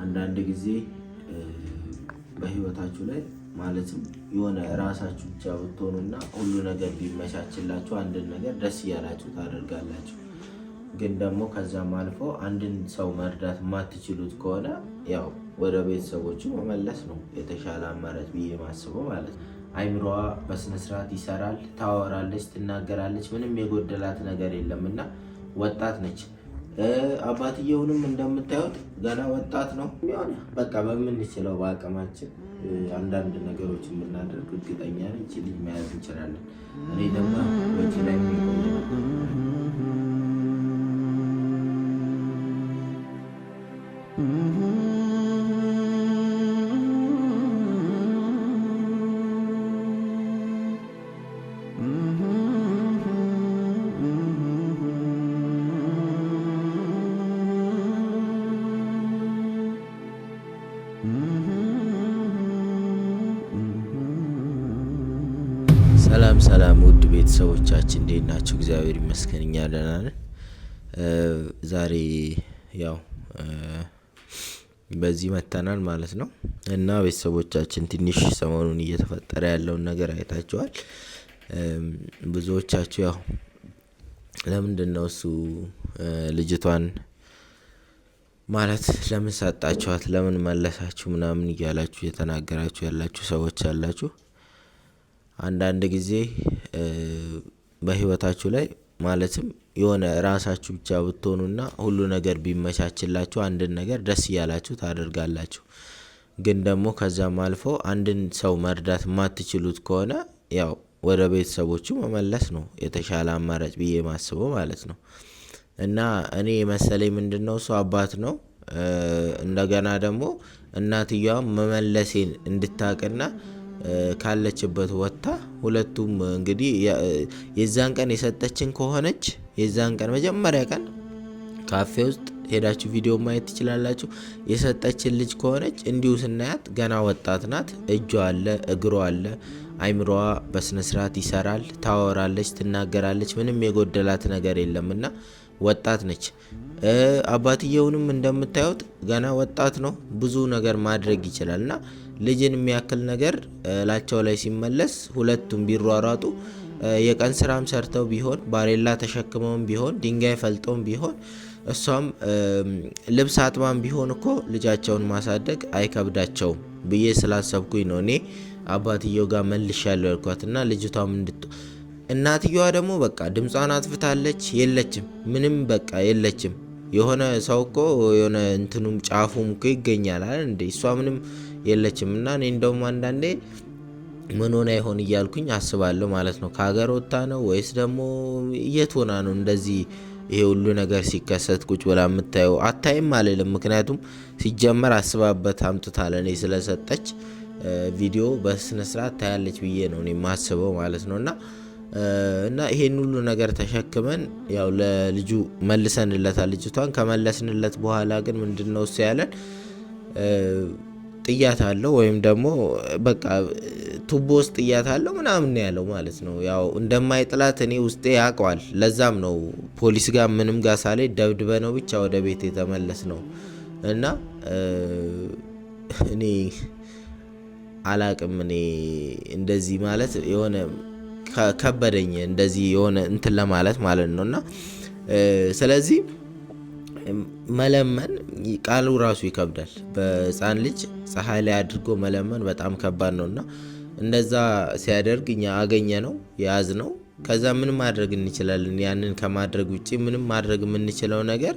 አንዳንድ ጊዜ በህይወታችሁ ላይ ማለትም የሆነ ራሳችሁ ብቻ ብትሆኑና ሁሉ ነገር ቢመቻችላችሁ አንድን ነገር ደስ እያላችሁ ታደርጋላችሁ። ግን ደግሞ ከዛም አልፎ አንድን ሰው መርዳት የማትችሉት ከሆነ ያው ወደ ቤተሰቦቹ መመለስ ነው የተሻለ አማራጭ ብዬ ማስበው ማለት ነው። አይምሮዋ በስነስርዓት ይሰራል፣ ታወራለች፣ ትናገራለች። ምንም የጎደላት ነገር የለም እና ወጣት ነች። አባትየውንም እንደምታዩት ገና ወጣት ነው። የሆነ በቃ በምንችለው በአቅማችን አንዳንድ ነገሮች የምናደርግ እርግጠኛ ነኝ ይህች ልጅ መያዝ እንችላለን። እኔ ደግሞ ወጪ ላይ የሚቆይ ነው። ሰላም ሰላም ውድ ቤተሰቦቻችን እንዴት ናችሁ? እግዚአብሔር ይመስገን እኛ ደህና ነን። ዛሬ ያው በዚህ መተናል ማለት ነው እና ቤተሰቦቻችን ትንሽ ሰሞኑን እየተፈጠረ ያለውን ነገር አይታችኋል። ብዙዎቻችሁ ያው ለምንድን ነው እሱ ልጅቷን ማለት ለምን ሰጣችኋት፣ ለምን መለሳችሁ ምናምን እያላችሁ እየተናገራችሁ ያላችሁ ሰዎች አላችሁ። አንዳንድ ጊዜ በህይወታችሁ ላይ ማለትም የሆነ ራሳችሁ ብቻ ብትሆኑና ሁሉ ነገር ቢመቻችላችሁ አንድን ነገር ደስ እያላችሁ ታደርጋላችሁ። ግን ደግሞ ከዛም አልፎ አንድን ሰው መርዳት የማትችሉት ከሆነ ያው ወደ ቤተሰቦቹ መመለስ ነው የተሻለ አማራጭ ብዬ ማስበው ማለት ነው። እና እኔ መሰለኝ ምንድነው እሱ አባት ነው። እንደገና ደግሞ እናትየዋም መመለሴን እንድታቅና ካለችበት ወጥታ ሁለቱም እንግዲህ የዛን ቀን የሰጠችን ከሆነች የዛን ቀን መጀመሪያ ቀን ካፌ ውስጥ ሄዳችሁ ቪዲዮ ማየት ትችላላችሁ። የሰጠችን ልጅ ከሆነች እንዲሁ ስናያት ገና ወጣት ናት። እጇ አለ፣ እግሯ አለ፣ አይምሮዋ በስነስርዓት ይሰራል፣ ታወራለች፣ ትናገራለች። ምንም የጎደላት ነገር የለም እና ወጣት ነች። አባትየውንም እንደምታዩት ገና ወጣት ነው። ብዙ ነገር ማድረግ ይችላል እና ልጅን የሚያክል ነገር ላቸው ላይ ሲመለስ ሁለቱም ቢሯሯጡ የቀን ስራም ሰርተው ቢሆን ባሬላ ተሸክመውም ቢሆን ድንጋይ ፈልጠውም ቢሆን እሷም ልብስ አጥባም ቢሆን እኮ ልጃቸውን ማሳደግ አይከብዳቸውም ብዬ ስላሰብኩኝ ነው እኔ አባትየው ጋር መልሻለሁ ያልኳት እና ልጅቷም እናትየዋ ደግሞ በቃ ድምጿን አጥፍታለች። የለችም፣ ምንም በቃ የለችም። የሆነ ሰው እኮ የሆነ እንትኑም ጫፉም እኮ ይገኛል አይደል እንዴ? እሷ ምንም የለችም። እና እኔ እንደውም አንዳንዴ ምን ሆና ይሆን እያልኩኝ አስባለሁ ማለት ነው። ከሀገር ወጥታ ነው ወይስ ደግሞ የት ሆና ነው እንደዚህ ይሄ ሁሉ ነገር ሲከሰት ቁጭ ብላ የምታየው? አታይም አልልም። ምክንያቱም ሲጀመር አስባበት አምጥታ ለእኔ ስለሰጠች ቪዲዮ በስነስርዓት ታያለች ብዬ ነው እኔ የማስበው ማለት ነው። እና ይሄን ሁሉ ነገር ተሸክመን ያው ለልጁ መልሰንለታል። ልጅቷን ከመለስንለት በኋላ ግን ምንድነው እሱ ያለን ጥያት አለው ወይም ደግሞ በቃ ቱቦ ውስጥ ጥያት አለው ምናምን ያለው ማለት ነው። ያው እንደማይጥላት እኔ ውስጤ ያውቀዋል። ለዛም ነው ፖሊስ ጋር ምንም ጋር ሳልሄድ ደብድበ ነው ብቻ ወደ ቤት የተመለስ ነው። እና እኔ አላቅም። እኔ እንደዚህ ማለት የሆነ ከበደኝ እንደዚህ የሆነ እንትን ለማለት ማለት ነው። እና ስለዚህ መለመን ቃሉ ራሱ ይከብዳል። በህፃን ልጅ ፀሐይ ላይ አድርጎ መለመን በጣም ከባድ ነው። እና እንደዛ ሲያደርግ እኛ አገኘ ነው የያዝ ነው። ከዛ ምን ማድረግ እንችላለን? ያንን ከማድረግ ውጭ ምንም ማድረግ የምንችለው ነገር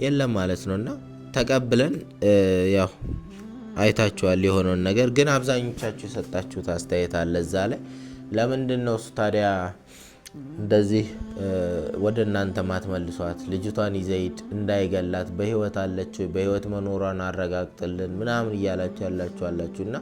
የለም ማለት ነው። እና ተቀብለን ያው አይታችኋል የሆነውን ነገር። ግን አብዛኞቻችሁ የሰጣችሁት አስተያየት አለ እዛ ላይ ለምንድን ነው እሱ ታዲያ እንደዚህ ወደ እናንተ ማትመልሷት? ልጅቷን ይዘይድ እንዳይገላት በህይወት አለች ወይ በህይወት መኖሯን አረጋግጥልን ምናምን እያላችሁ ያላችሁ አላችሁ። እና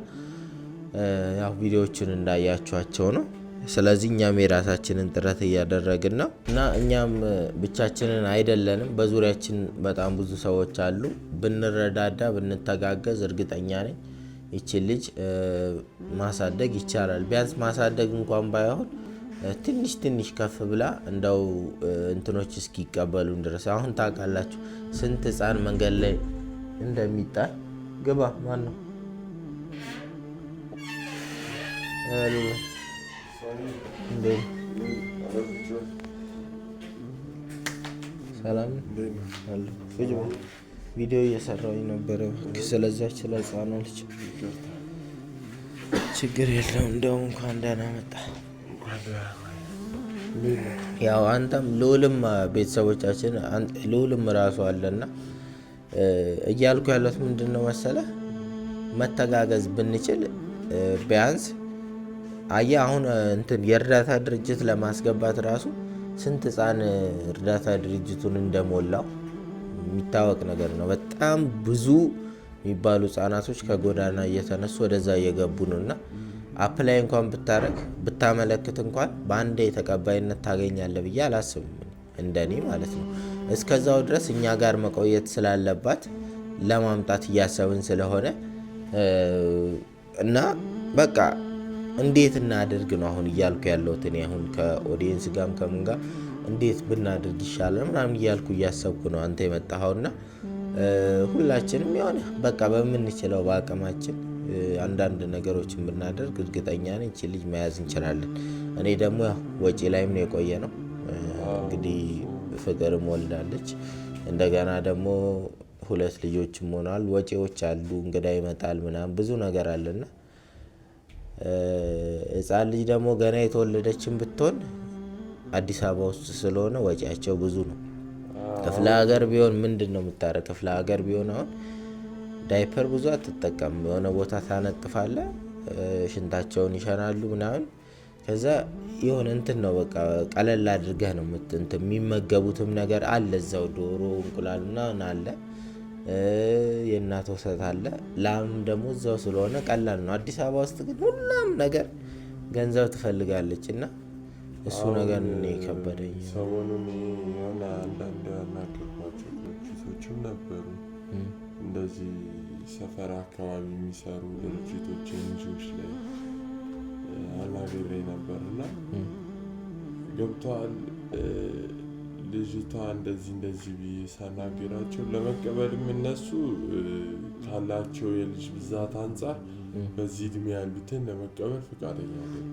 ያው ቪዲዮዎችን እንዳያችኋቸው ነው። ስለዚህ እኛም የራሳችንን ጥረት እያደረግን ነው እና እኛም ብቻችንን አይደለንም። በዙሪያችን በጣም ብዙ ሰዎች አሉ። ብንረዳዳ ብንተጋገዝ እርግጠኛ ነኝ ይችን ልጅ ማሳደግ ይቻላል። ቢያንስ ማሳደግ እንኳን ባይሆን ትንሽ ትንሽ ከፍ ብላ እንደው እንትኖች እስኪቀበሉን ድረስ አሁን ታውቃላችሁ ስንት ሕፃን መንገድ ላይ እንደሚጣል። ግባ። ማን ነው? ሰላም። ቪዲዮ እየሰራሁኝ ነበረ ስለዛች ስለ ህፃኗ ልጅ። ችግር የለውም። እንደውም እንኳን ደህና መጣ። ያው አንተም ልዑልም ቤተሰቦቻችን ልዑልም ራሱ አለና እያልኩ ያለት ምንድን ነው መሰለህ፣ መተጋገዝ ብንችል ቢያንስ አየህ አሁን እንትን የእርዳታ ድርጅት ለማስገባት ራሱ ስንት ህፃን እርዳታ ድርጅቱን እንደሞላው የሚታወቅ ነገር ነው። በጣም ብዙ የሚባሉ ህጻናቶች ከጎዳና እየተነሱ ወደዛ እየገቡ ነው። እና apply እንኳን ብታረግ ብታመለክት እንኳን በአንዴ ተቀባይነት ታገኛለህ ብዬ አላስብም፣ እንደኔ ማለት ነው። እስከዛው ድረስ እኛ ጋር መቆየት ስላለባት ለማምጣት እያሰብን ስለሆነ እና በቃ እንዴት እናድርግ ነው አሁን እያልኩ ያለሁት እኔ። አሁን ከ audience ጋርም ከምን ጋር እንዴት ብናድርግ ይሻላል ምናምን እያልኩ እያሰብኩ ነው አንተ የመጣኸውና ሁላችንም የሆነ በቃ በምንችለው በአቅማችን አንዳንድ ነገሮችን ብናደርግ እርግጠኛ ነኝ ይቺን ልጅ መያዝ እንችላለን። እኔ ደግሞ ያው ወጪ ላይም ነው የቆየ ነው እንግዲህ ፍቅርም ወልዳለች። እንደገና ደግሞ ሁለት ልጆችም ሆነዋል። ወጪዎች አሉ፣ እንግዳ ይመጣል ምናምን ብዙ ነገር አለና ሕፃን ልጅ ደግሞ ገና የተወለደችን ብትሆን አዲስ አበባ ውስጥ ስለሆነ ወጪያቸው ብዙ ነው። ክፍለ ሀገር ቢሆን ምንድን ነው የምታደርግ? ክፍለ ሀገር ቢሆን አሁን ዳይፐር ብዙ አትጠቀም። የሆነ ቦታ ታነጥፋለህ፣ ሽንታቸውን ይሸናሉ ምናምን። ከዛ የሆነ እንትን ነው በቃ ቀለል አድርገህ ነው እንትን የሚመገቡትም ነገር አለ እዛው፣ ዶሮ እንቁላል ምናምን አለ፣ የእናት ወተት አለ። ላም ደግሞ እዛው ስለሆነ ቀላል ነው። አዲስ አበባ ውስጥ ግን ሁላም ነገር ገንዘብ ትፈልጋለች እና እሱ ነገር ነው የከበደኝ። ሰሞኑን የሆነ አንዳንድ ያናገርኳቸው ድርጅቶችም ነበሩ፣ እንደዚህ ሰፈር አካባቢ የሚሰሩ ድርጅቶች NGO ዎች ላይ አናግሬ ነበር እና ገብተዋል። ልጅቷ እንደዚህ እንደዚህ ብዬ ሳናግራቸው ለመቀበልም እነሱ ካላቸው የልጅ ብዛት አንጻር በዚህ እድሜ ያሉትን ለመቀበል ፈቃደኛ አይደሉም።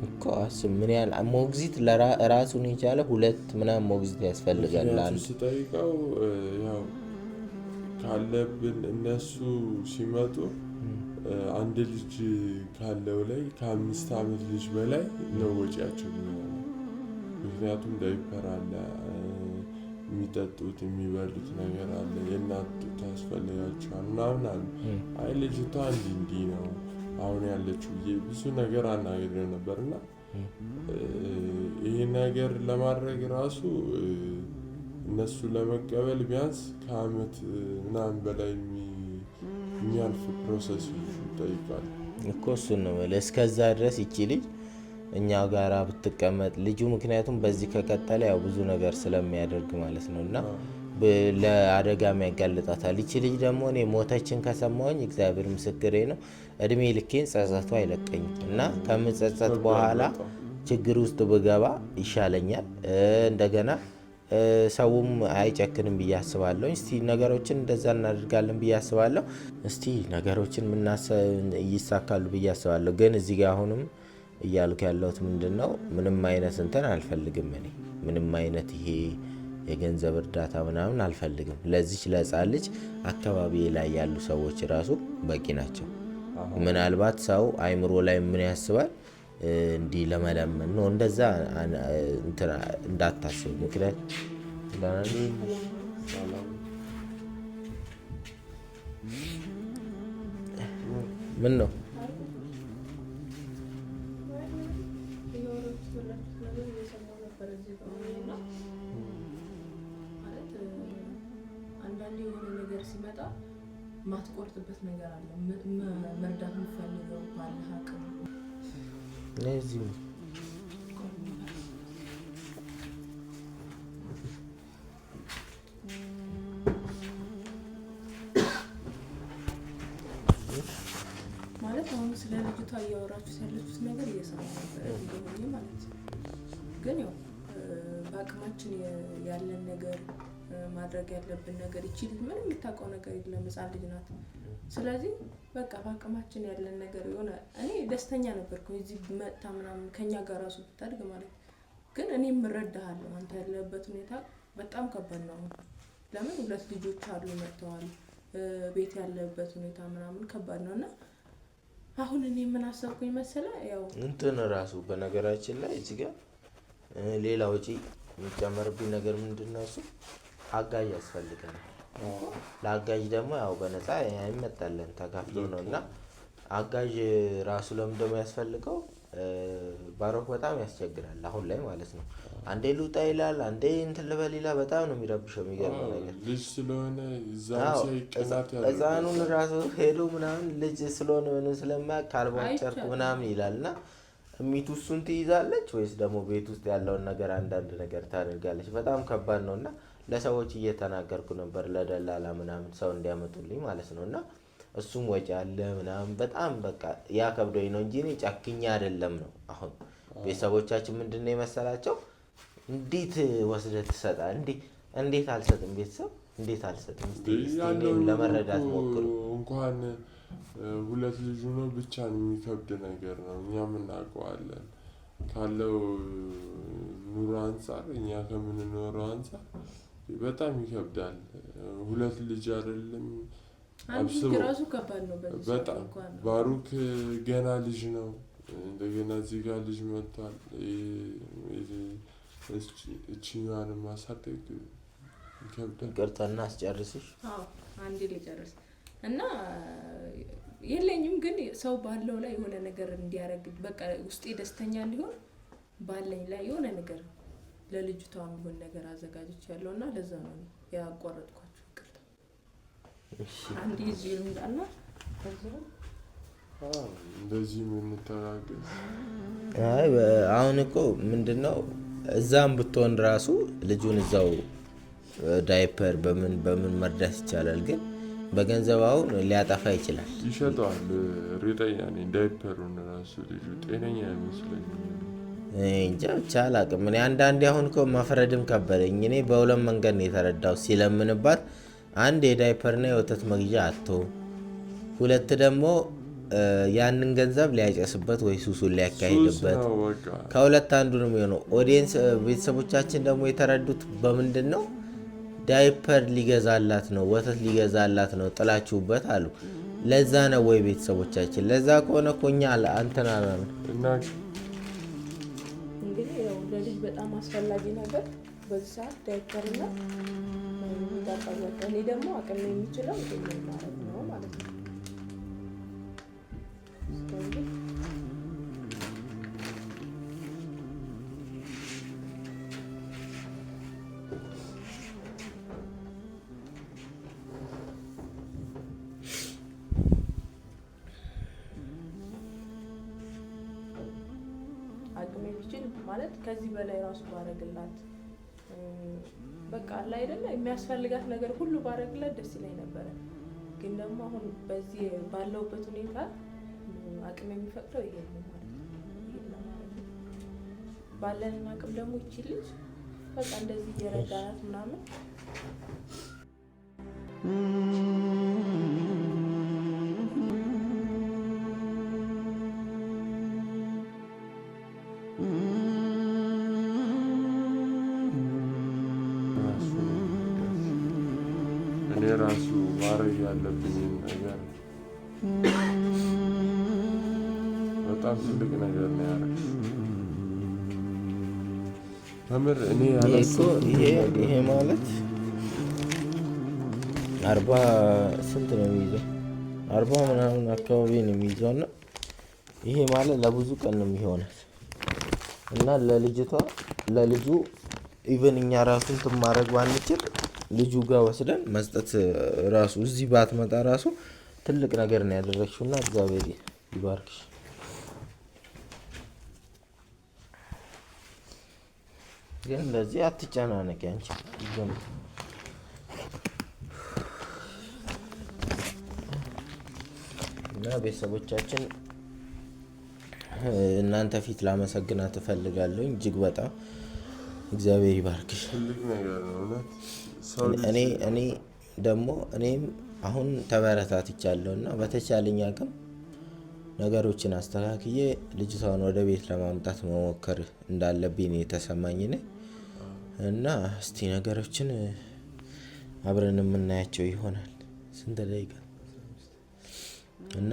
እኮ አስብ ምን ያህል ሞግዚት ራሱን የቻለ ሁለት ምናምን ሞግዚት ያስፈልጋል። ምክንያቱ ስጠይቀው ያው ካለብን እነሱ ሲመጡ አንድ ልጅ ካለው ላይ ከ5 ዓመት ልጅ በላይ ነው ወጪያቸው የሚሆነው። ምክንያቱም ዳይፐር አለ፣ የሚጠጡት የሚበሉት ነገር አለ፣ የእናት ጡት ያስፈልጋቸዋል ምናምን አለ። አይ ልጅቷ እንዲህ እንዲህ ነው አሁን ያለችው ብዬ ብዙ ነገር አናግሬው ነበር እና ይሄ ነገር ለማድረግ ራሱ እነሱ ለመቀበል ቢያንስ ከአመት ምናምን በላይ የሚያልፍ process ይጠይቃል። እኮ እሱን ነው የምልህ። እስከዛ ድረስ ይቺ ልጅ እኛ ጋራ ብትቀመጥ ልጁ፣ ምክንያቱም በዚህ ከቀጠለ ያው ብዙ ነገር ስለሚያደርግ ማለት ነው እና ለአደጋም ያጋልጣታል። ይቺ ልጅ ደግሞ እኔ ሞተችን ከሰማሁኝ እግዚአብሔር ምስክሬ ነው እድሜ ልኬን ጸጸቱ አይለቀኝም እና ከምጸጸት በኋላ ችግር ውስጥ ብገባ ይሻለኛል። እንደገና ሰውም አይጨክንም ብዬ አስባለሁ። እስቲ ነገሮችን እንደዛ እናደርጋለን ብዬ አስባለሁ። እስቲ ነገሮችን ይሳካሉ ብዬ አስባለሁ። ግን እዚህ ጋር አሁንም እያልኩ ያለሁት ምንድን ነው፣ ምንም አይነት እንትን አልፈልግም። እኔ ምንም አይነት ይሄ የገንዘብ እርዳታ ምናምን አልፈልግም። ለዚች ለሕፃን ልጅ አካባቢ ላይ ያሉ ሰዎች ራሱ በቂ ናቸው። ምናልባት ሰው አይምሮ ላይ ምን ያስባል እንዲህ ለመለመን ነው፣ እንደዛ እንዳታስብ። ምክንያት ምን ነው አንዳንዴ የሆነ ነገር ሲመጣ ማትቆርጥበት ነገር አለ። መርዳት የምፈልገው ባለህ አቅም እዚሁ ማለት አሁን ስለ ልጅቷ እያወራችሁት ያለችሁት ነገር እየሰማሁ ነበር ማለት ነው። ግን ያው በአቅማችን ያለን ነገር ማድረግ ያለብን ነገር ይቺ ልጅ ምንም የምታውቀው ነገር የለም፣ ሕፃን ልጅ ናት። ስለዚህ በቃ በአቅማችን ያለን ነገር የሆነ እኔ ደስተኛ ነበርኩኝ እዚህ መጥታ ምናምን ከኛ ጋር ራሱ ብታድግ ማለት ግን እኔ እረዳሃለሁ። አንተ ያለበት ሁኔታ በጣም ከባድ ነው። አሁን ለምን ሁለት ልጆች አሉ መጥተዋል። ቤት ያለበት ሁኔታ ምናምን ከባድ ነው እና አሁን እኔ ምን አሰብኩኝ መሰለ ያው እንትን ራሱ በነገራችን ላይ እዚህ ጋር ሌላ ወጪ የሚጨመርብኝ ነገር ምንድን ነው? እሱ አጋዥ ያስፈልገናል። ለአጋዥ ደግሞ ያው በነፃ አይመጣለን ተካፍሎ ነው እና አጋዥ ራሱ ለምን ደግሞ ያስፈልገው ባሮክ በጣም ያስቸግራል አሁን ላይ ማለት ነው። አንዴ ልውጣ ይላል፣ አንዴ እንትን ልበል ይላል። በጣም ነው የሚረብሸው። የሚገርመው ነገር ልጅ ስለሆነ ሕፃኑን ራሱ ሄዶ ምናምን ልጅ ስለሆነ ምንም ስለማያውቅ ካልቧጨርኩ ምናምን ይላል እና እሚቱ እሱን ትይዛለች ወይስ ደግሞ ቤት ውስጥ ያለውን ነገር አንዳንድ ነገር ታደርጋለች። በጣም ከባድ ነው እና ለሰዎች እየተናገርኩ ነበር፣ ለደላላ ምናምን ሰው እንዲያመጡልኝ ማለት ነው እና እሱም ወጪ አለ ምናምን በጣም በቃ ያ ከብዶኝ ነው እንጂ እኔ ጨክኜ አይደለም ነው። አሁን ቤተሰቦቻችን ምንድን ነው የመሰላቸው? እንዴት ወስደህ ትሰጣለህ? እንዴት አልሰጥም? ቤተሰብ እንዴት አልሰጥም? እስኪ እኔም ለመረዳት ሞክሩ። እንኳን ሁለት ልጅ ሆኖ ብቻን የሚከብድ ነገር ነው። እኛም እናውቀዋለን። ካለው ኑሮ አንጻር እኛ ከምንኖረው አንጻር በጣም ይከብዳል። ሁለት ልጅ አይደለም ራሱ ከባድ ነው። በጣም ባሩክ ገና ልጅ ነው። እንደገና እዚህ ጋር ልጅ መጥቷል። እችኛዋን ማሳደግ ይከብዳል። ይቅርታ እና አስጨርስሽ። አንዴ ልጨርስ እና የለኝም ግን ሰው ባለው ላይ የሆነ ነገር እንዲያደርግ በቃ ውስጤ ደስተኛ እንዲሆን ባለኝ ላይ የሆነ ነገር ለልጅቷ የሚሆን ነገር አዘጋጅች ያለው እና ለዛ ነው ያቋረጥኳቸው። ይቅርታ አንዴ እዚሁ ልምጣና እንደዚህ የምንተጋገዝ። አይ አሁን እኮ ምንድነው እዛም ብትሆን ራሱ ልጁን እዛው ዳይፐር በምን በምን መርዳት ይቻላል። ግን በገንዘብ አሁን ሊያጠፋ ይችላል። ይሸጠዋል። እርግጠኛ ነኝ ዳይፐሩን ራሱ ልጁ ጤነኛ አይመስለኝም። እንጃ ብቻ አላውቅም። እኔ አንዳንዴ አሁን እኮ መፍረድም ከበደኝ። እኔ በሁለት መንገድ ነው የተረዳው ሲለምንባት፣ አንድ የዳይፐርና የወተት መግዣ አጥቶ፣ ሁለት ደግሞ ያንን ገንዘብ ሊያጨስበት ወይ ሱሱን ሊያካሂድበት፣ ከሁለት አንዱ ነው የሚሆነው። audience ቤተሰቦቻችን ደግሞ የተረዱት በምንድን ነው? ዳይፐር ሊገዛላት ነው፣ ወተት ሊገዛላት ነው ጥላችሁበት አሉ። ለዛ ነው ወይ ቤተሰቦቻችን? ለዛ ከሆነ እኮ እኛ እንትን አላልንም። እንግዲህ ያው ለልጅ በጣም አስፈላጊ ነገር በዚህ ሰዓት ዳይፐርና የሚጠጣው እኔ ደግሞ አቅም የሚችለው ይሄንን ማድረግ ነው ማለት ነው። ስለዚህ አቅሜ ቢችል ማለት ከዚህ በላይ ራሱ ባረግላት በቃ አለ አይደለ የሚያስፈልጋት ነገር ሁሉ ባረግላት ደስ ይለኝ ነበረ። ግን ደግሞ አሁን በዚህ ባለውበት ሁኔታ አቅም የሚፈቅደው ይሄ ነው ማለት ነው። ይሄን ለማድረግ ነው። ባለንን አቅም ደግሞ ይቺ ልጅ በቃ እንደዚህ እየረዳናት ምናምን እኔ ራሱ ማድረግ ያለብኝን ነገር በጣም ትልቅ ነገር ነው ያደረግሽው። ከምር እኔ ይሄ ማለት 40 ስንት ነው የሚይዘው? 40 ምናምን አካባቢ ነው የሚይዘው እና ይሄ ማለት ለብዙ ቀን ነው የሚሆናት እና ለልጅቷ ለልጁ even እኛ ራሱ እንትን ማድረግ ባንችል ልጁ ጋር ወስደን መስጠት ራሱ እዚህ ባትመጣ ራሱ ትልቅ ነገር ነው ያደረግሽው እና እግዚአብሔር ይባርክሽ። ግን እንደዚህ አትጨናነቂ አንቺ። እና ቤተሰቦቻችን እናንተ ፊት ላመሰግናት እፈልጋለሁ እጅግ በጣም እግዚአብሔር ይባርክሽ። ትልቅ ነገር ነው እውነት። እኔ ደግሞ እኔም አሁን ተበረታትቻለሁ እና በተቻለኝ አቅም ነገሮችን አስተካክዬ ልጅቷን ወደ ቤት ለማምጣት መሞከር እንዳለብኝ ነው የተሰማኝ እኔ። እና እስቲ ነገሮችን አብረን የምናያቸው ይሆናል። ስንት ደቂቃ እና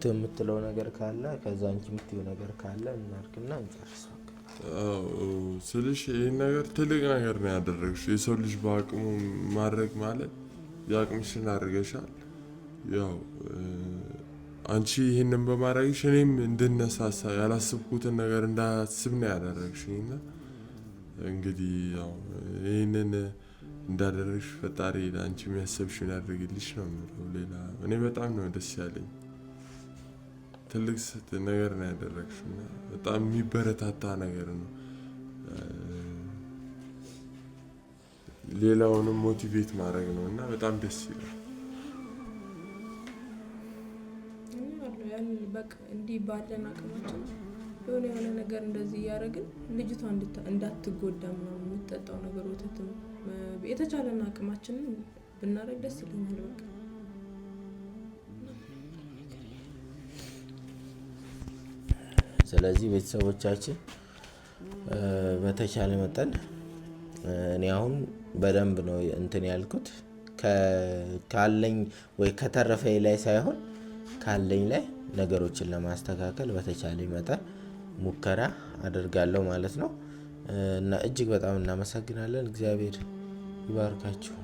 የምትለው ነገር ካለ ከዛ አንቺ የምትይው ነገር ካለ እናድርግና እንጨርስ። ስልሽ ይህን ነገር ትልቅ ነገር ነው ያደረግሽው። የሰው ልጅ በአቅሙ ማድረግ ማለት የአቅምሽን አድርገሻል። ያው አንቺ ይህንን በማድረግሽ እኔም እንድነሳሳ ያላስብኩትን ነገር እንዳስብ ነው ያደረግሽኝ እና እንግዲህ ያው ይህንን እንዳደረግሽ ፈጣሪ ለአንቺ የሚያሰብሽውን ያደርግልሽ ነው የምለው። ሌላ እኔ በጣም ነው ደስ ያለኝ። ትልቅ ነገር ነው ያደረግሽው እና በጣም የሚበረታታ ነገር ነው። ሌላውንም motivate ማድረግ ነው እና በጣም ደስ ይላል። በቃ እንዲህ ባለን አቅማችን የሆነ የሆነ ነገር እንደዚህ እያደረግን ልጅቷ እንዳትጎዳ ምናምን የምትጠጣው ነገር ወተትም የተቻለን አቅማችንን ብናደርግ ደስ ይለኛል። በቃ ስለዚህ ቤተሰቦቻችን በተቻለ መጠን እኔ አሁን በደንብ ነው እንትን ያልኩት ካለኝ ወይ ከተረፈኝ ላይ ሳይሆን ካለኝ ላይ ነገሮችን ለማስተካከል በተቻለ መጠን ሙከራ አደርጋለሁ ማለት ነው። እና እጅግ በጣም እናመሰግናለን። እግዚአብሔር ይባርካችሁ።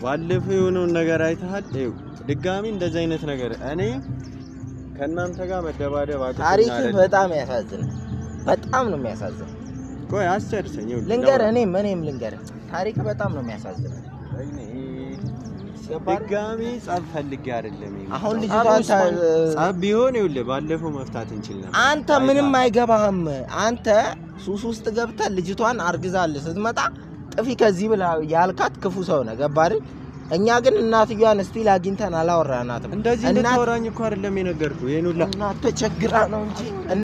ባለፈው የሆነውን ነገር አይተሃል። ይኸው ድጋሚ እንደዚህ አይነት ነገር እኔ ከእናንተ ጋር መደባደብ አቅቶኝ ታሪክህ አይደለም። በጣም ያሳዝናል። በጣም ነው የሚያሳዝነው። ቆይ አስጨርሰኝ። ይኸውልህ ልንገርህ፣ እኔም ልንገርህ፣ ታሪክህ በጣም ነው የሚያሳዝነው። ድጋሚ ጸብ ፈልጌ አይደለም የመጣሁት። አሁን ልጅቷን ጸብ ቢሆን ይኸውልህ ባለፈው መፍታት እንችል ነበር። አንተ ምንም አይገባህም። አንተ ሱስ ውስጥ ገብተህ ልጅቷን አርግዛለህ ስትመጣ ጥፊ ከዚህ ብላ ያልካት ክፉ ሰው ነህ። ገባህ አይደል? እኛ ግን እናትየዋን still አግኝተን አላወራናትም። እንደዚህ እንድታወራኝ እኮ አይደለም የነገርኩህ። ይሄን ሁላ እናት ተቸግራ ነው እንጂ።